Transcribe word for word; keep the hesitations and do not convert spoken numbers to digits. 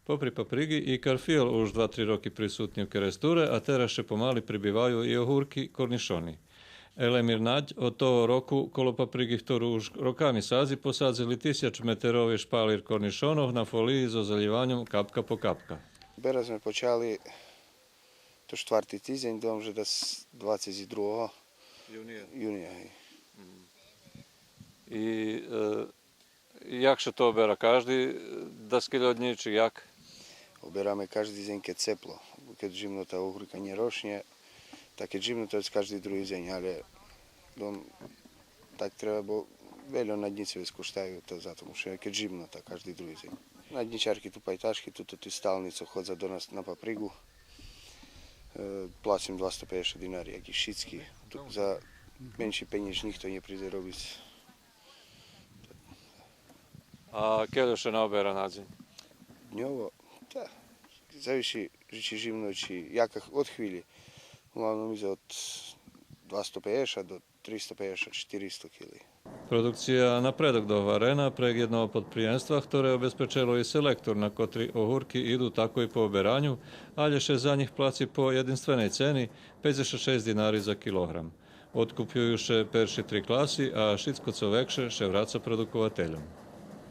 Попри паприґи, и карфиол уж два-три роки присутни у Керестуре, а тераз ше помали прибиваю и огурки, корнишони. Елемир Надь од того року коло паприґи, хтору уж роками садзи, посадзели тисячметерови шпалир корнишонох на фолиї зоз залїваньом капка по капка. Берац зме почали то штварти тидзень, думам же дас двацец и другого юния. Юния, гей. И, е, як ше то обера? Кажди, е, даскельо днї, чи як? Обераме кажди дзень кед цепло. Кед жимнота огурка нє рошнє, та кед жимнота, кажди други дзень, але, думам, так треба, бо вельо наднїци вец коштаю, та зато мушиме кед жимнота кажди други дзень. Наднїчарки ту, пайташки ту, то ти стални цо ходза до нас на паприґу. Е, плацим двасто пейдзешат динари, як и шицки. Ту за менши пенїж нїхто нє придзе робиц. А кельо ше наобера на дзень? Дньово, та, завиши чи жимно, чи як од хвилї. Углавном идзе од двасто пейдзешат до тристо пейдзешат, штиристо кили. Продукция Напредок догварена преґ єдного подприємства, хторе обезпечело и селектор на котри огурки иду такой по обераню, алє ше за нїх плаци по єдинственей цени, пейдзешат шейсц динари за килограм. Одкупюю ше перши три класи, а шицко цо векше ше враца продуковательом.